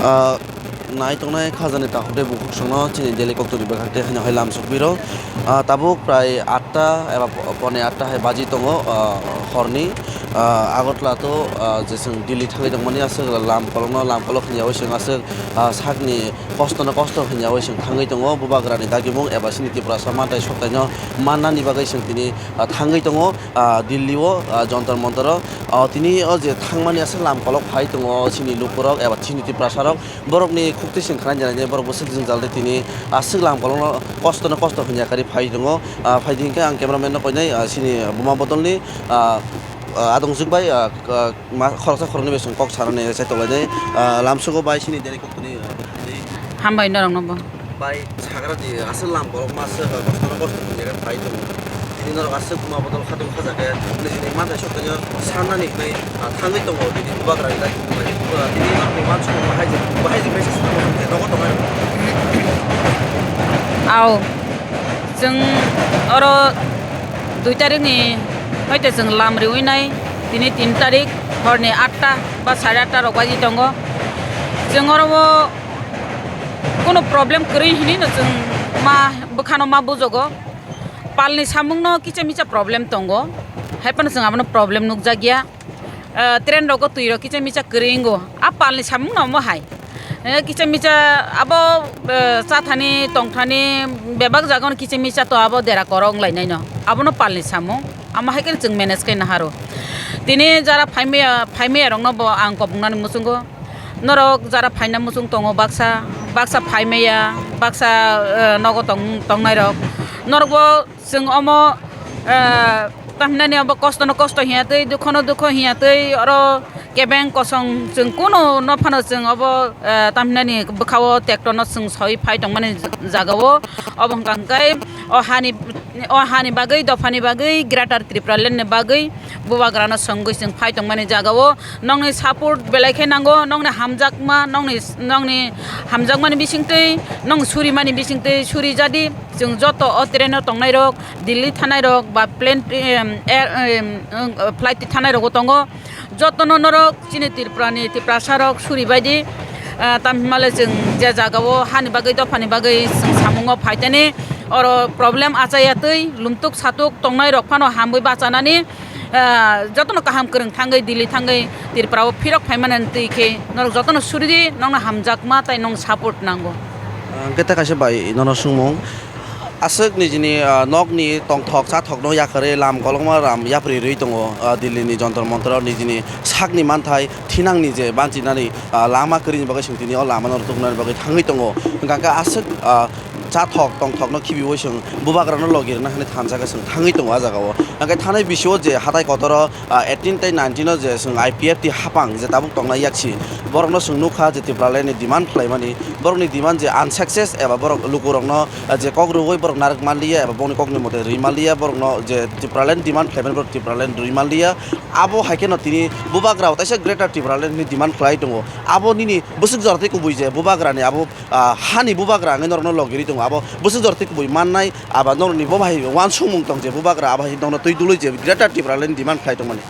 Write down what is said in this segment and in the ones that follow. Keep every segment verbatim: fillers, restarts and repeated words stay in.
Ah, nai tongnai khajani takhuk tei bukhuk songno chini daily koktwni bwkhak tei haino hai lam sokphi rw. Ah, tabuk prai atta eba po-, pone atta hai baji tongo, ah, horni. Ah, Agartala to, ah, je chwng Delhi thangwi tongmani aswk lam kolokno lam kolok hwnyawi chwng aswk, ah, sakni kostono kosto hwnyawi chwng thangwi tongo. Bubagrani dagimung eba chini Tiprasa manthai soktaino mannani bagwi chwng tini, ah, thangwi tongo, ah, Delhi o, ah, Jontor Montor o. Ah, tini o je thangmani aswk lam kolok phai tongo chini lukurok eba chini Tiprasarok. Borokni khuktwi chwng khna jani borok bwswk jwngjal tei tini aswk lam kolokno kostono kosto hwnya kari phai tongo. Ah, phai di hwnkhe ang cameraman no koinai, ah, chini buma bodolni, ah, ah, adongjwk bai, ah, ah, ma-, khoroksa khoroknwi bai chwng kok sanani chai tonglainai, ah, lamsugo bai chini daily koktwni, ah, bwkhakni. Hambai norokno bo. Bai sagra di aswk lam kolok ma aswk, ah, kostono kosto hwnya khe phai tongo. Tini norok aswk buma bodol khatungkha jaga, nijini manthai soktaino sannani hinwi, ah, thangwi tongo, tini bubagra ni dai, tini norokni uansukmung bahai je, bahai je message tamo tong khe nogo tongnai rok. Au, chwng oro dui tarikni hoite chwng lam riwi nai, tini tin tarik horni atta ba sare atta rok baji tongo. Chwng oro o kunu problem kwrwi hinwi no chwng ma bwkhano ma bujogo. Palni samungno kicha micha problem tongo, hai phano chwng abono problem nukjakya. Ah, train rogo twi rok kicha micha kwrwi wngo, a palni samungno omo hai. Eh, kicha micha abo, eh, chathani tongthani bebak jagano kicha micha to abo dera korok wnglainaino, abono palni samung. Amo hai kheno chwng manage khai naharo. Tini jara phaimaya, phaimaya rokno bo ang kobongnani muchungo. Norok jara phaina muchung tongo baksa, baksa phaimaya, baksa, eh, nogo tong-, tongnairok. Norokbo chwng omo, eh, tamhinani obo kostono kosto hiya twi, dukhono dukho hiya twi, oro kebeng kosong chwng kunu no phano chwng obo, eh, tamhinani bwkhao tractorno chwng soi phai tongmani jagao. Obo hwnkha hwnkhe o hani, o hani bagwi, dophani bagwi, Greater Tipraland ni bagwi bubagrano songwi chwng phai tongmani jagao. Nokni support belai khe nango, nokni hamjakma, nokni, nokni hamjakmani bisingtwi, nokni surimani bisingtwi suri jadi. Chwng joto o train o tongnai rok, Delhi thanai rok ba plane, em, air, em, em, flight thanai rogo tongo. Jotono norok chini Tripura ni Tiprasa rok suri bai di. Ah, tamhinmale chwng je jagao hani bagwi, dophani bagwi chwng samungo phaitani oro problem achaya twi lumtuk satuk tongnai rok phano hamwi bachanani, ah, jotono kaham kwrwng thangwi, Delhi thangwi, Tripura o phirok phaimani twi khe norok jotono suri di, nokno hamjakma tei nokno support nango. Ah, hwnkhe tei kaisa bai nono swngmung. Aswk nijini, ah, nokni tongthok chathokno yakarwi lam kolokma ram yapri rwi tongo, ah, Delhi ni Jontor Montor o nijini sakni manthai thinangni je banchinani, ah, lama kwrwini bagwi chwng tini o lamano rwtuknani bagwi thangwi tongo. Hwnkha khe aswk, ah, chathok tongthokno khibiui chwng bubagrano logi rwna hwnwi thansa khe chwng thangwi tongo ah jagao. Hwnkhe thanai bisio je hatai kotoro, ah, eighteen tei nineteen o je chwng I P F T hapang je tabuk tongnai yaksi, borokno chwng nukha je Tipraland ni demand khlaimani, borokni demand je unsuccess eba borok lukurokno, ah, je kok rwui borok narwk manliya eba bongni kokni mote rwi manliya, borokno je Tipraland demand khlaimani borok Tipraland rwi manliya. Abo hai kheno tini bubagrao taisa Greater Tipraland ni demand khlai tongo. Abo nini bwswk jora tei kubui je bubagrani abo, ah, hani bubagra hwnwi norokno logirwi tongo. Abo bwswk jora tei kubui mannai, abo norokni bo bahai uansukmung tong je bubagra abo hai norokno twi dului je Greater Tipraland ni demand khlai tongmani.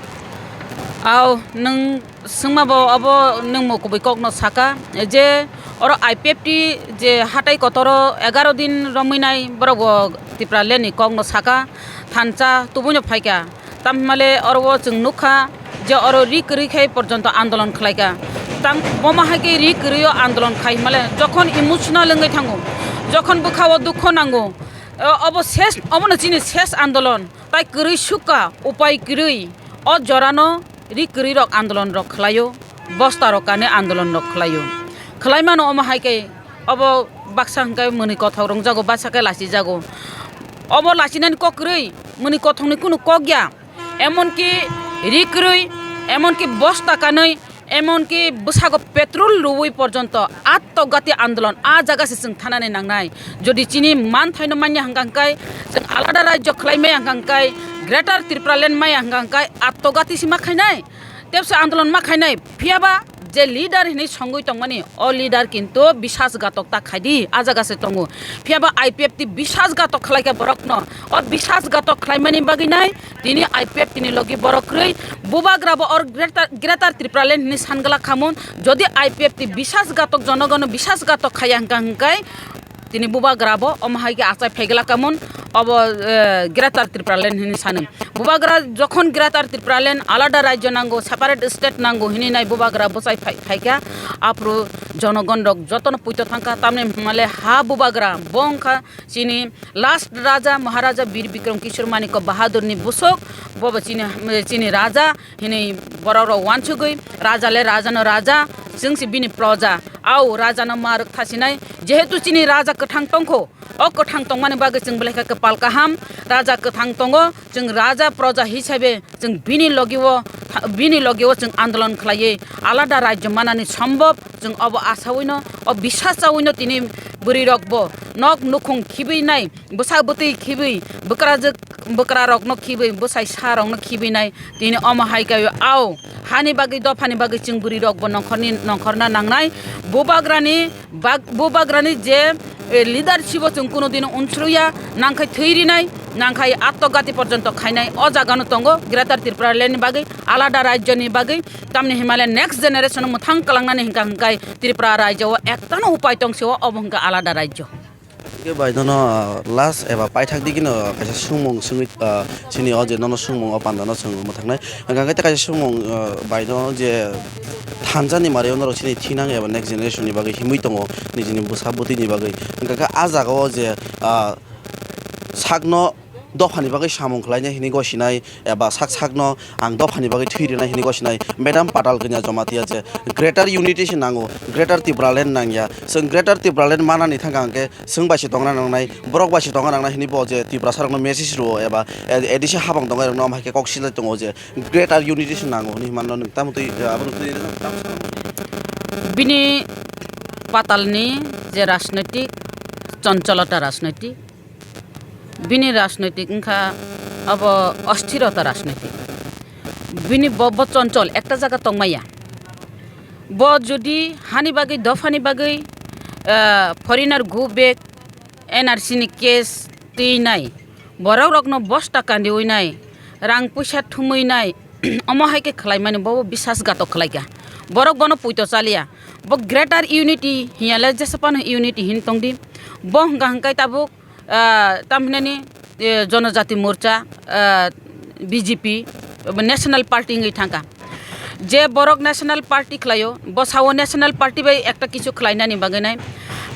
Au, nwng swngma bo abo nwng mo kubui kokno saka je oro I P F T je hatai kotoro egaro din romwi nai borok bo Tipraland ni kokno saka thansa tubuino phaikha. Tamhinmale oro o chwng nukha je oro ri kwrwi khai porjonto andolon khlaikha. Tang bomo hai khe ri kwrwi o andolon khai hwnmale jokhon emotional wngwi thango, jokhon bwkha o dukho nango, o-, obo ses, obono chini ses andolon. Tai kwrwi sukha, upai kwrwi o jorano ri kwrwi rok andolon rok khlaio, bosta rok kanwi andolon rok khlaio. Khlai mano omo hai khe obo baksa hwnkhe mwnwi kothok rwngjago, baksa khe lachijago. Obo lachinani kok kwrwi, mwnwi kothokni kunu kok ya. Emonki ri kwrwi, emonki bosta kanwi, emonki bwsago petrol rwui porjonto atto gati andolon a jaga se chwng thanani nangnai. Jodi chini manthaino manya hwnkha hwnkhe chwng alada rajyo khlai maya hwnkha hwnkhe, Greater Tripura Land maya hwnkha hwnkhe atto gati se ma khainai. Tepsa andolon ma khainai, phiyaba Je leader hinwi songwi tongmani, o leader kintu bisasgatok ta khaidi, a jaga se tongo. Phiya ba I P F T bisasgatok khlaikha borokno. O bisasgatok khlaimani bagwi nai tini I P F T ni logi borok kwrwi. Bubagra bo or Greater, Greater Tipraland hinwi sangla khamun. Jodi I P F T bisasgatok jonogono bisasgatok khaya hwnkha hwnkhe, tini bubagra bo omo hai khe achai phaigla kamun obo, eh, Greater Tipraland hinwi sano. Bubagra jokhon Greater Tipraland alada rajyo nango, separate state nango hinwi nai bubagra bwchai phai-, phaikha. Aphuru jonogon rok jotono puito thangkha, tamni hwnmale ha bubagra bo wngkha chini last raja Maharaja Bir Bikram Kishore Manikya Bahadur ni bwswk, bo bo chini, chini raja. Hini borok rok wansugwi, raja le raja no raja, chwng se bini proja. Au raja no ma rwk thasinai, jehetu chini raja kwthang tongkho, o kwthang tongmani bagwi chwng belai khe kwpal kaham, raja kwthang tongo, chwng raja proja hisabe chwng bini logi o, bini logi o chwng andolon khlaiwi alada rajyo manani sombhob, chwng obo asawi no, o bisas chawi no tini bwrwi rok bo nok nukhung khibwi nai, bwsa bwtwi khibwi, bwkrajwk bwkrarokno khibwi, bwsai sarokno khibwi nai. Tini omo hai khe o, hani bagwi, dophani bagwi chwng bwrwirokbo nongkhorni, nongkhorna nangnai. Bubagrani bag-, bubagrani je, eh, leadership o chwng kuno dino unsruya, nangkhai thwi rinai, nangkhai atmogati porjonto khainai. O jagano tongo Greater Tripura Land ni bagwi, alada rajyoni bagwi, tamni himale next generation mwthang kwlangnani hwnkha hwnkhe Tripura rajyo o ektano upai tongsi o, obo hwnkha alada rajyo. Hwnkhe bai nono, ah, last eba paithak digino kaisa swngmung swngwi, ah, chini o je nono swngmung o pandano chwng mwthaknai. Hwnkha khe kaisa swngmung, ah, bai nono je thansa ni mari o norok chini thinang eba next generation ni bagwi himwi tongo nijini bwsa bwtwi ni bagwi. Hwnkha khe ah jaga o je, ah, sakno dophani bagwi samung khlainai hinwi gosinai eba sak sakno ang dophani bagwi thwi rwnai hinwi gosinai Madam Patal Kanya Jamatia je Greater Unity se nango, Greater Tipraland nangya. Chwng Greater Tipraland manani thangkha hwnkhe chwng bai se tongna nangnai, borok bai se tongna nangnai hinwi bo je Tiprasa rokno message rwo eba A D C habang tongnai rokno omo hai khe kok silai tongo je Greater Unity se nango hinwi himano nwng tamo twi abono twi tamo sanani. Bini Patalni je rajnoitik choncholota rajnoitik, bini rajnoitik wngkha abo osthirota rajnoitik. Bini bo, bo chonchol ekta jaga tongmaya. Bo jodi hani bagwi, dophani bagwi, ah, foreigner go back, N R C ni case twi nai, borok rokno bosta kandi wi nai, rang puisa thumwi nai, omo hai khe khlaimani bo, bo bisas gatok khlaikha. Borok bono puito chaliya. Bo Greater Unity hiya le jesa phano unity hin tongdi. Bo hwnkha hwnkhe tabuk ah, tamhinani, eh, Jonojati Morcha, ah, B J P, National Party wngwi thangkha. Je borok National Party khlaio, bo sao National Party bai ekta kichu khlainani bagwi nai.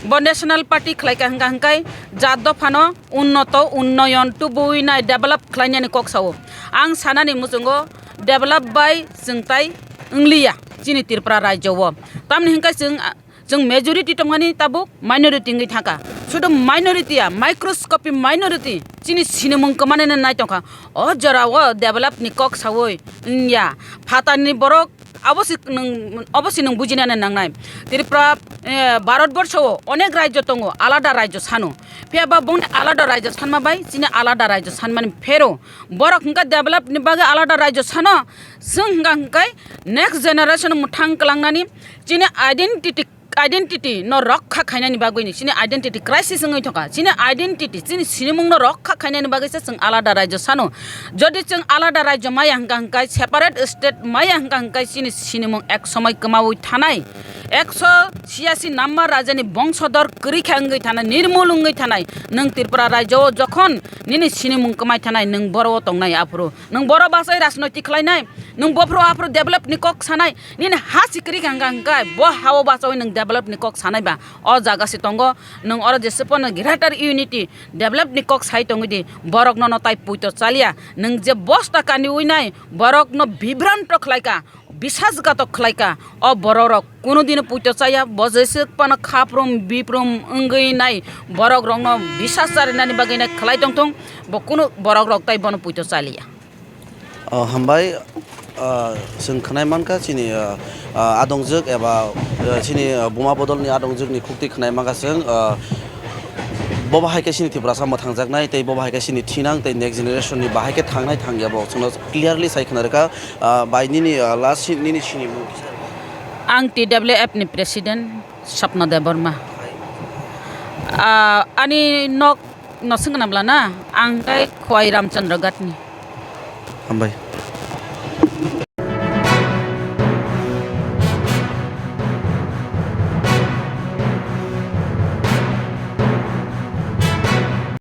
Bo National Party khlaikha hwnkha hwnkhe jat dophano unnoto, unnoyon tubuwi nai develop khlainani kok sao. Ang sanani muchungo develop bai chwng tai wngliya chini Tripura rajyo o. Tamni hwnkhe chwng, ah, Chwng majority tongmani tabuk minority wngwi thangkha. Sudu minority ya, microscopic minority, chini sinimung kwmanino nai tongkha. O jorao develop ni kok sawi wngya. Phatarni borok abo se nwng, obo se nwng bujinani nangnai. Tripura, eh, Bharat borsho o onek rajyo tongo, alada rajyo sano. Phiya ba bongni alada rajyo sanma bai chini alada rajyo sanmani phero. Borok hwnkha develop ni bagwi alada rajyo sano. Chwng hwnkha hwnkhe next generation mwthang kwlangnani chini identity, identity no rokha khainani bagwini, chini identity crisis wngwi thangkha. Chini identity, chini sinimung no rokha khainani bagwi se chwng alada rajyo sano. Jodi chwng alada rajyo maya hwnkha hwnkhe, separate state maya hwnkha hwnkhe, chini sinimung ek somoi kwmawi thanai. Ekso siyasi number rajani bongsodor kwrwi kha wngwi thanai, nirmul wngwi thanai. Nwng Tripura rajyo o jokhon nini sinimung kwmai thanai, nwng boro o tongnai aphuru. Nwng boro bachai rajnoitik khlainai, nwng bophuru aphuru develop ni kok sanai, nini ha sikri hwnkha hwnkhe bo ha o bachawi nwng develop ni kok sanai ba, o jaga se tongo, nwng oro jese phano greater unity develop ni kok sai tongwi di, borok nono tai puito chaliya, nwng je bosta kaniwi nai, borok no bibranto khlaika, bisasgatok khlaika, o borok rok kunu dino puito chaya, bo jeswk phano khaprum biprum wngwi nai, borok rokno bisas charinani bagwi nai khlai tongthung, bo kunu borok rok tai bono puito chaliya. O, hambai, ah, chwng khwnai mankha chini, ah, ah, adongjwk eba, ah, chini, ah, buma bodolni adongjwkni khuktwi khwnai mankha chwng, ah, bo bahai khe chini Tiprasa mwthangjaknai tei bo bahai khe chini thinang tei next generation ni bahai khe thangnai thangya bo chwngno clearly sai khna rwkha, ah, bai nini, ah, last si-, nini sinimung kisa. Ang T W F ni president Sapna Debbarma. Ah, ani nok Nosingana Blana, ang khe Khwai Ramchandra Ghat ni. Hambai.